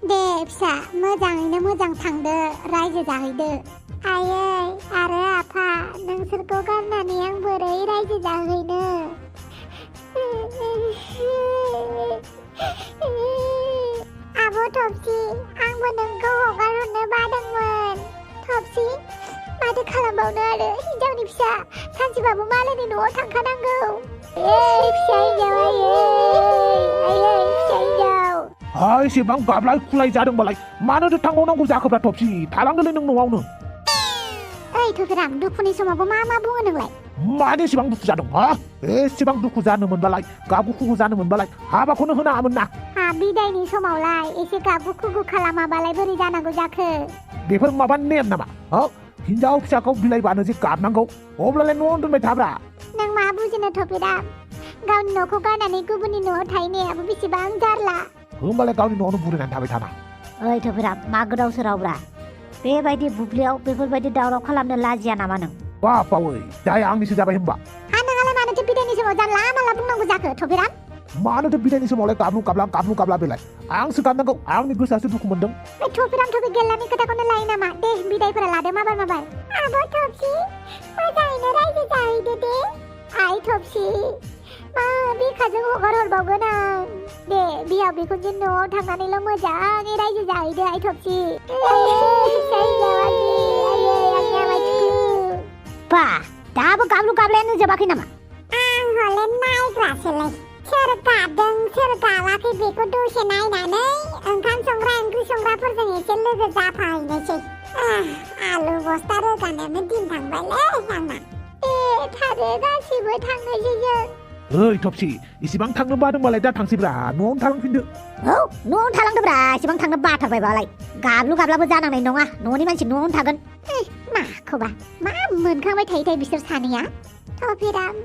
दे फिसा मोजाङैनो मोजां थांदो रायजो जाहैदो। आयै आरो आफा नोंसोरखौ गारनानै आं बोरै रायजो जाहैनो। आब' थफसि आंबो नोंखौ हगारहरनो बादोंमोन। थफसि माथो खालामबावनो आरो हिनजावनि फिसा सानसेबाबो मालायनि न'आव थांखानांगौ। फिसा हिनजाव आयै फिसा हिनजाव। एसेबां गाबलाय खुलाय जादोंबालाय मानोथो थांबावनांगौ जाखोब्रा थफसि थालांदोलै नों न'आवनो। ओइ थफिराम दुखुनि समावबो मा बुङो नोंलाय? मानो एसेबां दुखु जादों हा? एसेबां दुखु जानो मोनबालाय गाबु खुगु जानो मोनबालाय हाबाखौनो होनाङामोन ना। बिदायनि समावलाय एसे गाबु खुगु खालामाबालाय बोरै जानांगौ जाखो? बेफोर माबा नेम नामा? हिनजाव फिसाखौ बिलाइबानो जे गाबनांगौ अब्लालाय न'आव दोनबाय थाब्रा। नों मा बुजिनो थफिराम? गावनि न'खौ गारनानै गुबुननि न'आव थाहैनायाबो बेसेबां जारला। होमबालाय गावनि न'आवनो बुरैनानै थाबाय थाना। ओइ थफिराम मा गोदाव सोरावब्रा? बेबायदि बुब्लियाव बेफोरबायदि दावराव खालामनो लाजिया नामा नों? बापावै जाय आंनिसो जाबाय होमबा। नोंहालाय मानोथो बिदायनि समाव जानला मानला बुंनांगौ जाखो थफिराम? मानोथो बिदायनि समावलाय गाबलु गाबला बेलाय? आंसो गाबनांगौ आंनि गोसोआसो दुखु मोनदों। बे थफिराम थफि गेल्लानि खोथाखौनो लायो नामा? दे बिदायफोरा लादो माबार। आब' थफसि मोजाङैनो रायजो जाहैदो दे। आइ थफसि मा बिखाजों हगार हरबावगोन आं। दे बिहाव बिखुनजो न'आव थांनानैल' मोजाङै रायजो जाहैदो आइ थफसि। बा दाबो गाबलु गाबलायानो जोबाखै नामा? आं हले नायग्रासोलै सोर गाबदों सोर गाबाखै बेखौ दसे नायनानै ओंखाम संग्रा ओंख्रि संग्राफोरजों एसे लोगो जाफाहैनोसै। आलु बस्ता रोगानोनो दिन थांबायलै आंना। थादो गासिबो थांनोसै जों। ओइ थफसि इसेबां थांनो बादोंबालाय दा थांसैब्रा न'आवनो थालांफिनदो। न'आवनो थालांदोब्रा एसेबां थांनो बाथारबायबालाय। गाबलु गाबलाबो जानांनाय नङा न'नि मानसि न'आवनो थागोन। माखौबा मा मोनखांबाय थायोथाय बिसोर सानैया? थफिराम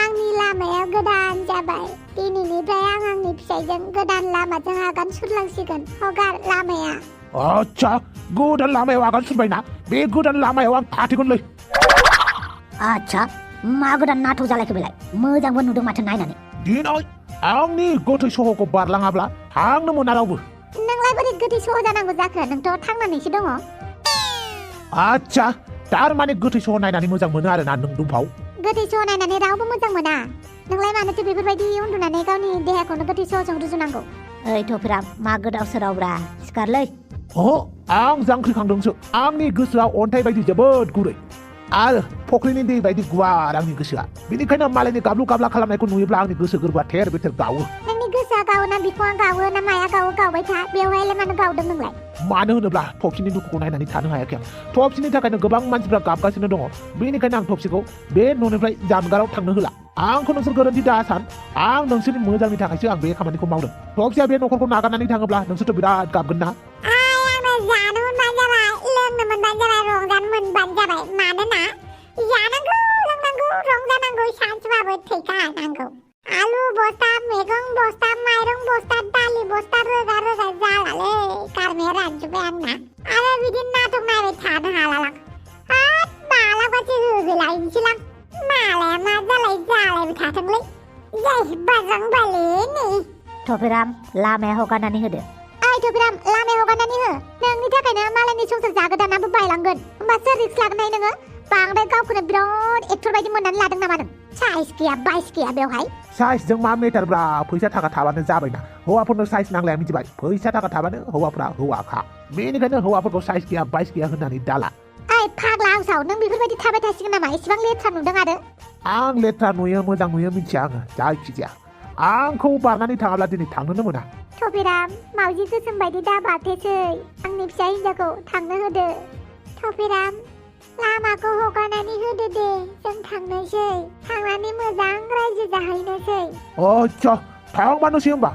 आंनि लामाया गोदान जाबाय। दिनैनिफ्राय आं आंनि फिसायजों गोदान लामाजों आगान सुरलांसिगोन। हगार लामाया। आच्छा गोदान लामायाव आगान सुरबायना? बे गोदान लामायाव आं थाथेगोनलै। आच्छा मा गोदान नाथौ जालायखो बेलाय? मोजांबो नुदों माथो नायनानै। दिनै आंनि गोथै सह'खौ बारलाङाब्ला थांनो मोना रावबो। नोंलाय बोरै गोथै सह जानांगौ जाखो? नोंथ' थांनानैसो दङ। आच्छा थारमाने गोथै सह नायनानै मोजां मोनो आरोना नों दुमफाव? गोथै सह नायनानै रावबो मोजां मोना। नोंलाय मानोथो बेफोरबायदि उन्दुनानै गावनि देहाखौनो गोथै सहजों रुजुनांगौ? ओइ थफिराम मा गोदाव सोरावब्रा सिखारलै। आं जांख्रिखांदोंसो। आंनि गोसोआ अन्थाइ बायदि जोबोद गुरै आरो फख्रिनि दै बायदि गुवार आंनि गोसोआ। बेनिखायनो मालायनि गाबलु गाबला खालामनायखौ नुयोब्ला आंनि गोसो गोरबोआ थेर बेथेर गावो। नोंनि गोसोआ गावो ना बिखुङा गावो ना माया गावो गावबाय था। बेवहायलाय मानो गावदों नोंलाय? मानो होनोब्ला थफसिनि दुखुखौ नायनानै थानो हायाखै आं। थफसिनि थाखायनो गोबां मानसिफ्रा गाबगासिनो दङ। बेनिखायनो आं थफसिखौ बे न'निफ्राय जानगाराव थांनो होला। आंखौ नोंसोर गोरोन्थि दा सान। आं नोंसोरनि मोजांनि थाखायसो आं बे खामानिखौ मावदों। थफसिया बे न'खरखौ नागारनानै थाङोब्ला नोंसोरथ' बिराद गाबगोन ना? आंनो जानो मोनबानो जाबाय लोंनो मोनबानो जाबाय रंजानो मोनबानो जाबाय। मानोना जानांगौ लोंनांगौ रंजानांगौ सानसेबाबो थैखा नांगौ। आलु बस्ता मैगं बस्ता माइरं बस्ता दालि बस्ता रोगा जालालै गारमाया रानजोब्बाय आंना। आरो बिदि नाटक नायबाय थानो हालालां। मालाबासो होहोलायनोसैलां। मालाया मा जालायबाय थाथोंलै। जाय बाजां बालेनै। थफिराम लामाया हगारनानै होदो। ओइ थफिराम लामाया हगारनानै हो। नोंनि थाखायनो मालायनि संसार जागोदानाबो बायलांगोन। होमबा सोर रिक्स लागोनहाय नोङो? बांद्राय गावखौनो बिराद एक्टर बायदि मोननानै लादों नामा नों? साइज गैया बाइस गैया बेवहाय। साइजजों मा मेटारब्रा? फैसा थाखा थाबानो जाबायना। हौवाफोरनो साइज नांलाया मिथिबाय। फैसा थाखा थाबानो हौवाफ्रा हौवाखा। बेनिखायनो हौवाफोरखौ साइज गैया बाइस गैया होननानै दाला। ओइ फाग्ला हाउसाव नों बेफोरबायदि थाबाय थासिगोन नामा? एसेबां लेथ्रा नुदों आरो। आं लेथ्रा नुयो मोजां नुयो मिथिया आङो। जायखिजाया आंखौ बारनानै थाङाब्ला दिनै थांनोनो मोना। थफिराम मावजि गोसोम बायदि दा बारथेसै। आंनि फिसा हिनजावखौ थांनो होदो। थफिराम लामाखौ हगारनानै होदो दे। जों थांनोसै। थांनानै मोजां रायजो जाहैनोसै। आच्छा थांबानोसै होमबा?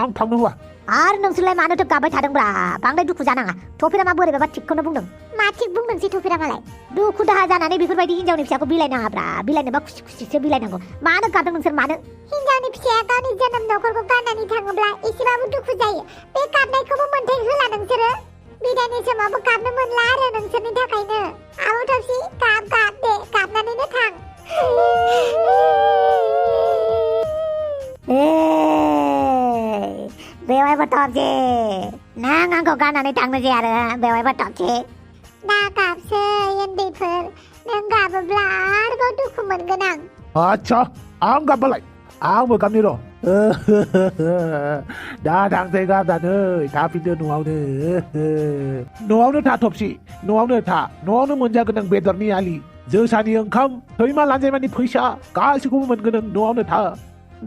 आं थांनो होआ। आरो नोंसोरलाय मानोथो गाबबाय थादोंब्रा? बांद्राय दुखु जानाङा। थफिरामा बोरैबाबा थिगखौनो बुंदों। मा थिग बुंदोंसै थफिरामालाय? दुखु दाहा जानानै बेफोरबायदि हिनजावनि फिसाखौ बिलाइनाङाब्रा। बिलाइनोबा खुसि खुसिसो बिलाइनांगौ। मानो गाबदों नोंसोर मानो? हिनजावनि फिसाया गावनि जोनोम न'खरखौ गारनानै थाङोब्ला एसेबाबो दुखु जायो। बे गाबनायखौबो मोन्थाय होला नोंसोरो। बिदायनि समावबो गाबनो मोनला आरो नोंसोरनि थाखायनो। आब' थफसि गाब दे गाबनानैनो थां। बेवहायबो थबसि नों आंखौ गारनानै थांनोसै आरो बेवहायबो थबसि दा गाबसै उन्दैफोर नों गाबोब्ला आरोबाव दुखु मोनगोन आं आच्छा आं गाबबालाय आंबो गाबनि र' दा थांसै गारनानै थाफिनदो न'आवनो था थबसि न'आवनो मोनजागोन नों बेदरनि आलि जोसानि ओंखाम सैमा लानजायमानि फैसा गासैखौबो मोनगोन नों न'आवनो था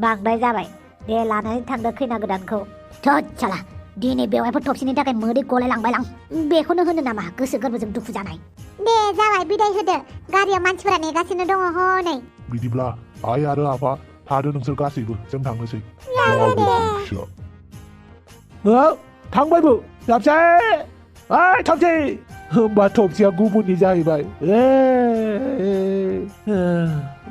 बांद्राय जाबाय दे लानानै थांदो खैना गोदानखौ थोद साला दिनै बेवहायबो थबसिनि थाखाय मोदै गलायलांबायलां बेखौनो होनो नामा गोसो गोरबोजों दुखु जानाय दे जाबाय बिदाय होदो गारियाव मानसिफोरा नेगासिनो दङ हनै बिदिब्ला आइ आरो आफा थादो नोंसोर गासैबो जों थांनोसै थांबायबो थबसि ओइ थबसि होमबा थबसिया गुबुननि जाहैबाय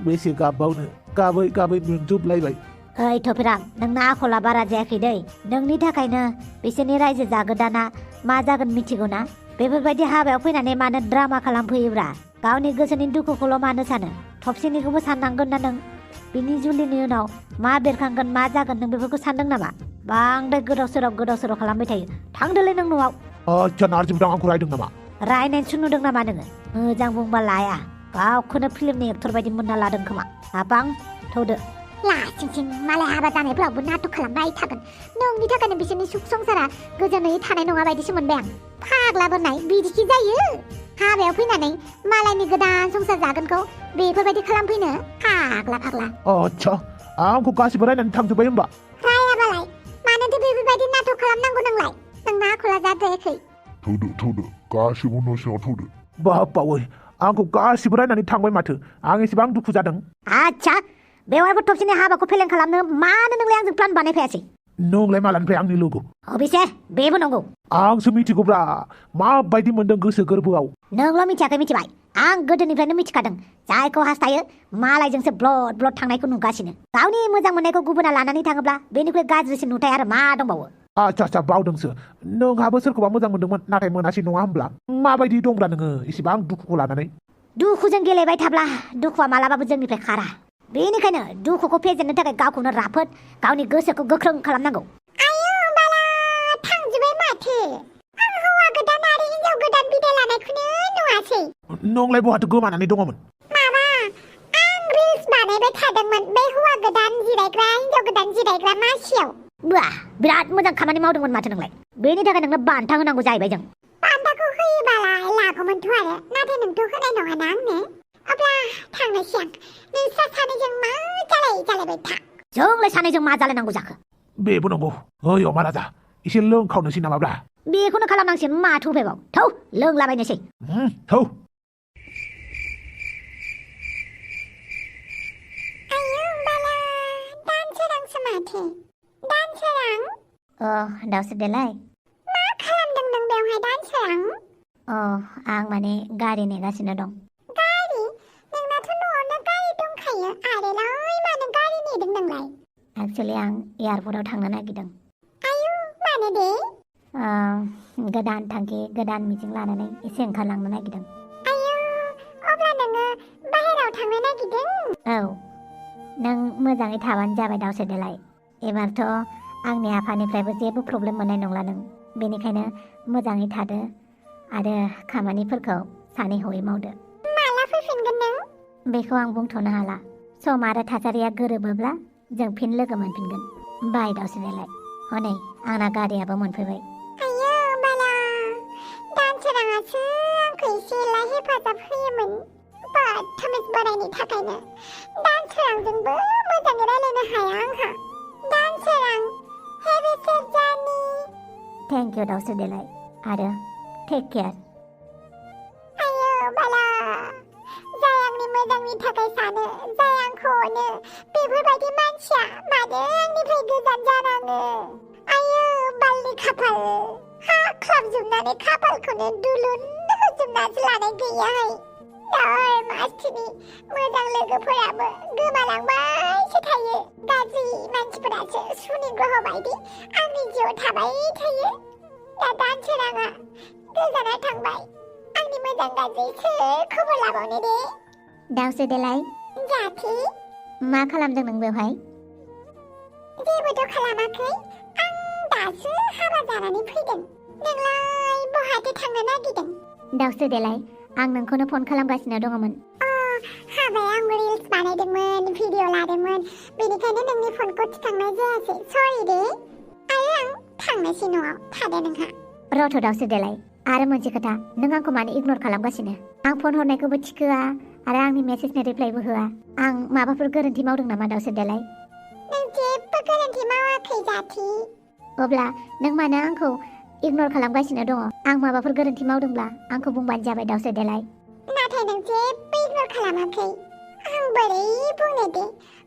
बेसे गाबबावनो गाबै गाबै मोनजोबलायबाय ओइ थफिरां नोंना आखला बारा जायाखै दै नोंनि थाखायनो बिसोरनि रायजो जागोदाना मा जागोन मिथिगौ ना बेफोरबायदि हाबायाव फैनानै मानो ड्रामा खालामफैयोब्रा गावनि गोसोनि दुखुखौल' मानो सानो थबसिनिखौबो साननांगोन ना नों बिनि जुलिनि उनाव मा बेरखांगोन मा जागोन नों बेफोरखौ सानदों नामा बांद्राय गोदाव सोराव खालामबाय थायो थांदोलै नों न'आव आच्छा नारजि बिदां आंखौ रायदों नामा रायनायसो नुदों नामा नोङो मोजां बुंबा लाया गावखौनो फिल्मनि एक्टर बायदि मोनना लादों खोमा हाबां थौदो लासिंसिं मालाय हाबा जानायफोरावबो नाटक खालामबाय थागोन नोंनि थाखायनो बिसोरनि सुख संसारा गोजोनै थानाय नङा बायदिसो मोनबाय आं फाग्ला बोरनाय बिदिखि जायो हाबायाव फैनानै मालायनि गोदान संसार जागोनखौ बेफोरबायदि खालामफैनो फाग्ला आच्छा आंखौ गासिबो रायनानै थांजोब्बाय होमबा रायाबालाय मानोथो बेफोरबायदि नाटक खालामनांगौ नोंलाय नोंना आखला जाद्रायाखै थौदो गासिबो न' सिङाव थौदो बावै आंखौ गासिबो रायनानै थांबाय माथो आं एसेबां दुखु जादों आच्छा बेवहायबो थबसिनि हाबाखौ फेलें खालामनो मानो नोंलाय आंजों प्लान बानायफायासै नोंलाय मालानिफ्राय आंनि लोगो अबिसे बेबो नंगौ आंसो मिथिगौब्रा माबायदि मोनदों गोसो गोरबोआव नोंल' मिथियाखै मिथिबाय आं गोदोनिफ्रायनो मिथिखादों जायखौ हास्थायो मालायजोंसो ब्लड थांनायखौ नुगासिनो गावनि मोजां मोननायखौ गुबुना लानानै थाङोब्ला बेनिख्रुइ गाज्रिसिन नुथाय आरो मा दंबावो आच्छा बावदोंसो नोंहाबो सोरखौबा मोजां मोनदोंमोन नाथाय मोनासै नङा होमब्ला माबायदि दंब्ला नोङो इसेबां दुखुखौ लानानै दुखुजों गेलेबाय थाब्ला दुखुआ मालाबाबो जोंनिफ्राय खारा बेनिखायनो दुखुखौ फेजेननो थाखाय गावखौनो राफोद गावनि गोसोखौ गोख्रों खालामनांगौ आयौ बाला थांजोबबाय माथो आं हौवा गोदान आरो हिनजाव गोदान बिदाय लानायखौनो नुवासै नोंलाय बहाथो गोमानानै दङमोन माबा आं रिल्स बानायबाय थादोंमोन बे हौवा गोदान जिरायग्रा हिनजाव गोदान जिरायग्रा मासियाव बा बिराद मोजां खामानि मावदोंमोन माथो नोंलाय बेनि थाखाय नोंनो बान्था होनांगौ जाहैबाय जों बान्थाखौ होयोबालाय लागौमोनथ' आरो नाथाय नोंथ' होनाय नङाना आंनो अब्ला थांनोसै आं नोंस्रा सानैजों मा जालायबाय था जोंलाय सानैजों मा जालायनांगौ जाखो बेबो नंगौ ओइ अमा राजा एसे लोंखावनोसै नामाब्रा बेखौनो खालामनांसिगोन माथो उफायबाव थौ लोंलाबायनोसै थौ आयौ बाला दानसोरांसो माथो दानसोरां दाउसो देलाय मा खालामदों नों बेवहाय दानसोरां आं माने गारि नेगासिनो दं गारि नोंनाथ' न'आवनो गारि दंखायो आरोलाय मानो गारि नेदों नोंलाय एक्सुवेलि आं एयारपर्टआव थांनो नागिरदों आयौ मानो दे गोदान थांखि गोदान मिजिं लानानै एसे ओंखारलांनो नागिरदों आयौ अब्ला नोङो बाहेरायाव थांनो नागिरदों औ नों मोजाङै थाबानो जाबाय दाउसो देलाय एबारथ' आंनि आफानिफ्रायबो जेबो प्रब्लेम मोननाय नंला नों बेनिखायनो मोजाङै थादो आरो खामानिफोरखौ सानै हयै मावदो माला फैफिनगोन नों बेखौ आं बुंथ'नो हाला सम आरो थासारिया गोरोबोब्ला जों फिन लोगो मोनफिनगोन बाय दाउसो देलाय हनै आंना गारियाबो मोनफैबाय आयौ बाला दानसोराङासो आंखौ एसे एला हेफाजाब होयोमोन बदतमिज बोरायनि थाखायनो दानसोरांजोंबो मोजाङै रायलायनो हाया आंहा दानसोरां have a safe journey thank you दाउसो देलाय आरो टेक केयार आयौ बाला जाय आंनि मोजांनि थाखाय सानो जाय आंखौ अनो बेफोरबायदि मानसिया मानो आंनिफ्राय गोजान जानाङो आयौ बालनि खाफाल हा ख्लाबजोबनानै खाफालखौनो दुलुन होजोबनासो लानाय गैयाहाय दाय मासथिनि मोजां लोगोफोराबो गोमालांबायसो थायो गाज्रि मानसिफोरासो सुनि ग्रह बायदि आंनि जिउआव थाबाय थायो दा दानसोराङा गोजानाव थांबाय आंनि मोजां गाज्रि सोर खबर लाबावनो दे दाउसो देलाय जाथि मा खालामदों नों बेवहाय जेबोथ' खालामाखै आं दासो हाबा जानानै फैदों नोंलाय बहाथो थांनो नागिरदों दाउसो देलाय आं नोंखौनो फन खालामगासिनो दङमोन हाबायाव आंबो रिल्स बानायदोंमोन भिडिअ लादोंमोन बेनिखायनो नोंनि फनखौ थिखांनाय जायासै सरि दे आरो आं थांनोसै न'आव थादो नोंहा रथ' दाउसो देलाय आरो मोनसे खोथा नों आंखौ मानो इगनर खालामगासिनो आं फन हरनायखौबो थिखोआ आरो आंनि मेसेजनि रिप्लाइबो होआ आं माबाफोर गोरोन्थि मावदों नामा दाउसो देलाय नों जेबो गोरोन्थि मावाखै जाथि अब्ला नों मानो आंखौ इगनर खालामगासिनो दङ आं माबाफोर गोरोन्थि मावदोंब्ला आंखौ बुंबानो जाबाय दाउसो देलाय नाथाय नों जेबो इगनर खालामाखै आं बोरै बुंनो दे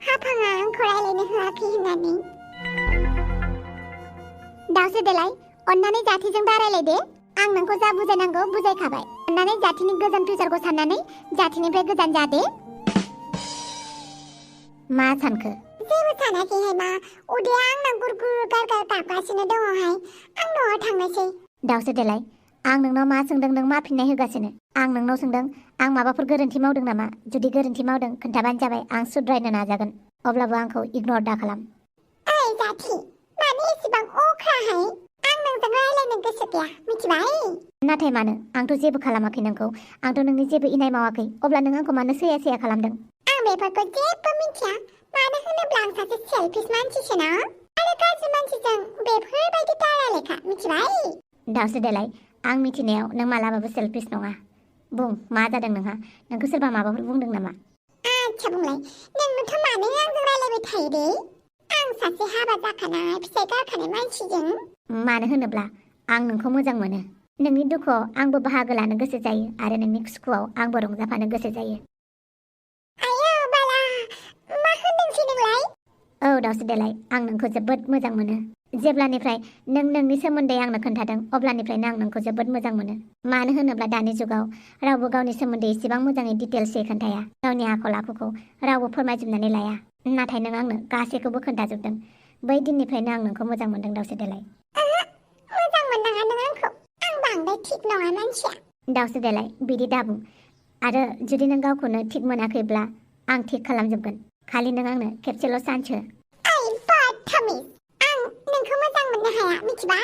हाफाङा आंखौ रायलायनो होआखै होननानै दाउसो देलाय अन्नानै जाथिजों दा रायलाय दे आं नोंखौ जा बुजायनांगौ बुजायखाबाय अन्नानै जाथिनि गोजान फिउचारखौ साननानै जाथिनिफ्राय गोजान जादे मा सानखो जेबो सानाखैहाय मा उदैया आंना गुरगुर गारगार गाबगासिनो दङहाय आं न'आव थांनोसै दाउसो देलाय आं नोंनाव मा सोंदों नों मा फिननाय होगासिनो आं नोंनाव सोंदों आं माबाफोर गोरोन्थि मावदों नामा जुदि गोरोन्थि मावदों खोन्थाबानो जाबाय आं सुद्रायनो नाजागोन अब्लाबो आंखौ इगनर दा खालाम ओइ जाथि मानो एसेबां अख्राहाय आं नोंजों रायलायनो गोसो गैया मिथिबाय नाथाय मानो आंथ' जेबो खालामाखै नोंखौ आंथ' नोंनि जेबो इनाय मावाखै अब्ला नों आंखौ मानो सैया सैया खालामदों आं बेफोरखौ जेबो मिथिया मानो होनोब्ला आं सासे सेल्फिश मानसिसो ना आरो गाज्रि मानसिजों बेफोरबायदि दारायलेखा मिथिबाय दाउसो देलाय आं मिथिनायाव नों मालाबाबो सेल्फिश नङा बुं मा जादों नोंहा नोंखौ सोरबा माबाफोर बुंदों नामा आच्छा बुंलाय नोंनोथ' मानो आंजों रायलायबाय थायो दे आं सासे हाबा जाखानाय फिसाइ गारखानाय मानसिजों मानो होनोब्ला आं नोंखौ मोजां मोनो नोंनि दुखुआव आंबो बाहागो लानो गोसो जायो आरो नोंनि सुखुआव आंबो रंजाफानो गोसो जायो आयो बाला मा होनदोंसै नोंलाय औ दाउसो देलाय आं नोंखौ जोबोद मोजां मोनो जेब्लानिफ्राय नों नोंनि सोमोन्दै आंनो खोन्थादों अब्लानिफ्रायनो आं नोंखौ जोबोद मोजां मोनो मानो होनोब्ला दानि जुगाव रावबो गावनि सोमोन्दै एसेबां मोजाङै डिटेल्सयै खोन्थाया गावनि आखल आखुखौ रावबो फोरमायजोबनानै लाया नाथाय नों आंनो गासैखौबो खोन्थाजोबदों बै दिननिफ्रायनो आं नोंखौ मोजां मोनदों दाउसो देलाय मोजां मोननाङा नों आंखौ आं बांद्राय थिग नङा मानसिया दाउसो देलाय बिदि दाबुं आरो जुदि नों गावखौनो थिग मोनाखैब्ला आं थिग खालामजोबगोन खालि नों आंनो खेबसेल' चान्स हो ओइ बदतमिज आं नोंखौ मोजां मोननो हाया मिथिबाय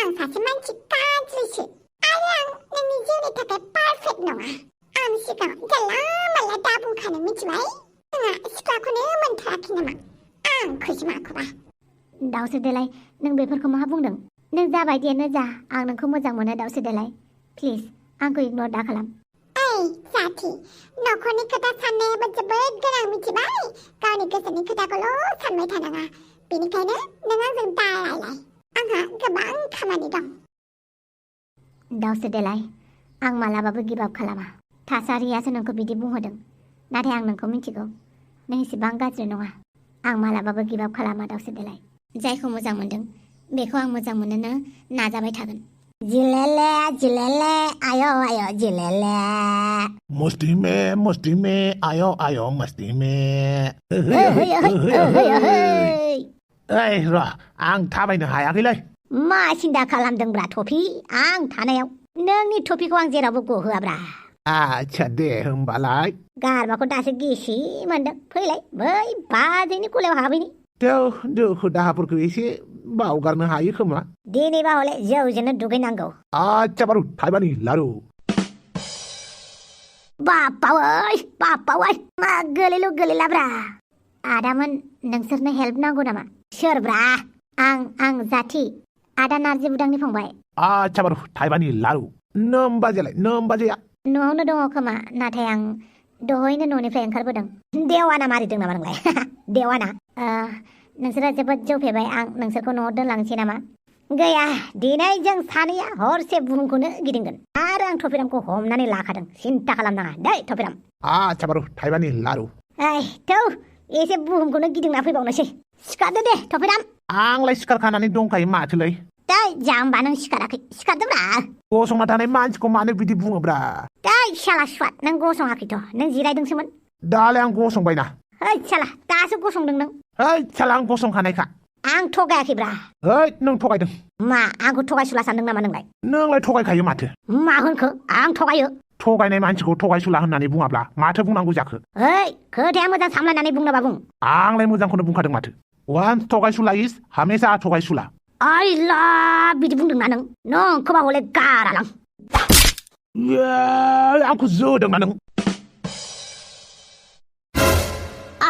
आं सासे मानसि गाज्रिसो आरो आं नोंनि जिउनि थाखाय पारफेक्ट नङा आं सिगाङाव जानला मानला दा बुंखानो मिथिबाय नोंहा सिख्लाखौनो मोनथाराखै नामा आंखौसो माखौबा दाउसो देलाय नों बेफोरखौ मा बुंदों नों जाबायदियानो जा आं नोंखौ मोजां मोनो दाउसो देलाय प्लिज आंखौ इगनर दा खालाम ओइ जाथि न'खरनि खोथा साननायाबो जोबोद गोनां मिथिबाय गावनि गोसोनि खोथाखौल' सानबाय थानाङा बेनिखायनो नों आंजों दा रायलाय आंहा गोबां खामानि दं दाउसो देलाय आं मालाबाबो गिभ आप खालामा थासारियासो नोंखौ बिदि बुंहोदों नाथाय आं नोंखौ मिथिगौ नों एसेबां गाज्रि नङा आं मालाबाबो गिभ आप खालामा दाउसो देलाय जायखौ मोजां मोनदों बेखौ आं मोजां मोननो नाजाबाय थागोन जिलेले जिलेले आयो आयो जिलेले मस्ती में आयो आयो मस्ती में ओइ र आं थाबायनो हायाखैलै मा सिन्था खालामदोंब्रा टफि आं थानायाव नोंनि टफिखौ आं जेरावबो गहोआब्रा आच्छा दे होमबालाय गारमाखौ दासो गिसि मोनदों फैलाय बै बाजैनि गलायाव हाबैनि दुखु दाहाफोरखौ एसे बावगारनो हायो खोमा दिनैबा हले जौजोंनो दुगैनांगौ आच्छा बारु थाइबानि लारु बापावै मा गोलैलु गोलैलाब्रा आदामोन नोंसोरनो हेल्प नांगौ नामा सोरब्रा आं जाथि आदा नार्जि बुदांनि फंबाय आच्छा बारु थाइबानि लारु नोम बाजेया न'आवनो दङ खोमा नाथाय आं दहायनो न'निफ्राय ओंखारबोदों देवाना मारिदों नामा नोंलाय देवाना नोंसोरो जोबोद जौ फेबाय आं नोंसोरखौ न'आव दोनलांसै नामा गैया दिनै जों सानैया हरसे बुहुमखौनो गिदिंगोन आरो आं टफिरामखौ हमनानै लाखादों सिन्था खालामनाङा दै टफिराम आच्छा बारु थाइबानि लारु थौ एसे बुहुमखौनो गिदिंना फैबावनोसै सिखारदो दे टफिराम आंलाय सिखारखानानै दंखायो माथोलै दै जाम्बा नों सिखाराखै सिखारदोब्रा गसंना थानाय मानसिखौ मानो बिदि बुङोब्रा दै साला सुवाद नों गसङाखैथ' नों जिरायदोंसोमोन दालाय आं गसंबायना ओइ साला दासो गसंदों नों ओइ साला आं गसंखानायखा आं थगायाखैब्रा ओइ नों थगायदों मा आंखौ थगायसुला सानदों नामा नोंलाय थगायखायो माथो मा होनखो आं थगायो थगायनाय मानसिखौ थगायसुला होननानै बुङाब्ला माथो बुंनांगौ जाखो ओइ खोथाया मोजां सामलायनानै बुंनोबा बुं आंलाय मोजांखौनो बुंखादों माथो वान्स थगायसुला इज हामेशा थगायसुला आइला बिदि बुंदोंना नों खोमा हले गारालां आंखौ जोदोंना नों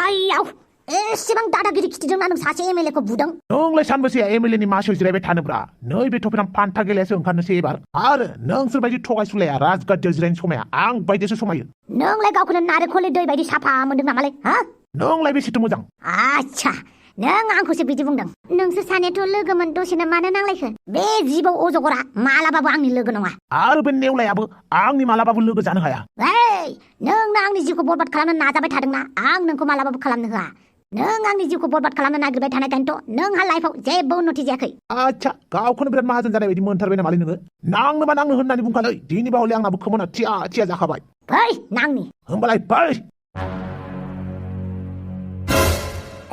आइयाव एसेबां दादागिरि खिथिदोंना नों सासे एमएलए खौ बुदों नोंलाय सानबेसे एमएलए नि मासियाव जिरायबाय थानोब्रा नैबे टपिनाम फान्था गेलेयासो ओंखारनोसै एबार आरो नोंसोर बायदि थगायसुलाया राजगादियाव जिरायनो समाया आं बायदिसो समायो नोंलाय गावखौनो नारेंखलनि दै बायदि साफा मोनदों नामालाय हा नोंलाय बेसेथो मोजां आच्छा नों आंखौसो बिदि बुंदों नोंसोर सानैथ' लोगोमोन दसेनो मानो नांलायखो बे जिबौ अजगरा मालाबाबो आंनि लोगो नङा आरो बे नेवलायाबो आंनि मालाबाबो लोगो जानो हाया नोंनो आंनि जिउखौ बरबाद खालामनो नाजाबाय थादोंना आं नोंखौ मालाबाबो खालामनो होआ नों आंनि जिउखौ बरबाद खालामनो नागिरबाय थानायखायनोथ' नोंहा लाइफआव जेबो उन्नति जायाखै आच्छा गावखौनो बिराद माहाजोन जानाय बायदि मोनथारबाय नामालै नोङो नांनोबा नांनो होननानै बुंखालै दिनैबा हले आंनाबो खोमोना थिया थिया जाखाबाय फै नांनि होमबालाय फै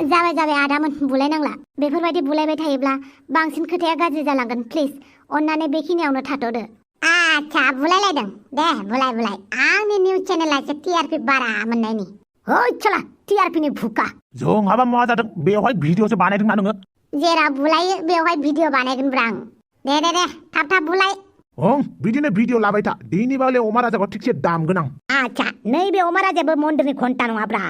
जाबाय आदामोन बुलायनांला बेफोरबायदि बुलायबाय थायोब्ला बांसिन खोथाया गाज्रि जालांगोन प्लिज अन्नानै बेखिनियावनो थाथ'दो आच्छा बुलायलायदों दे बुलाय आंनि निउज चेनेला एसे टिआरपि बारा मोननायनि ओइ चला टिआरपिनि भुका जोंहाबा मा जादों बेवहाय भिडिअसो बानायदोंना नोङो जेराव बुलायो बेवहाय भिडिअ बानायगोनब्रा आं दे थाब बुलाय बिदिनो भिडिअ लाबाय था दिनैबा हले अमा राजाखौ थिगसे दामगोन आं आच्छा नैबे अमा राजायाबो मन्दिरनि घन्टा नङाब्रा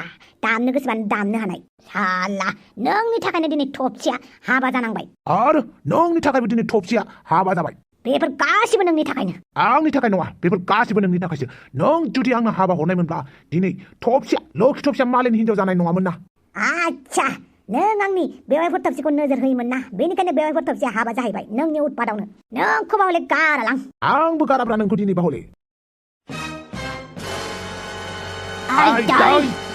दामनो गोसोबानो दामनो हानाय साला नोंनि थाखायनो दिनै थबसिया हाबा जानांबाय आरो नोंनि थाखायबो दिनै थबसिया हाबा जाबाय बेफोर गासिबो नोंनि थाखायनो आंनि थाखाय नङा बेफोर गासिबो नोंनि थाखायसो नों जुदि आंनो हाबा हरनायमोनब्ला दिनै थबसिया लोखि थबसिया मालायनि हिनजाव जानाय नङामोन ना आच्छा नों आंनि बेवाइफोर थबसिखौ नोजोर होयोमोन ना बेनिखायनो बेवाइफोर थबसिया हाबा जाहैबाय नोंनि उत्पादावनो नोंखौबा हले गारालां आंबो गाराब्रा नोंखौ दिनैबा हले I die.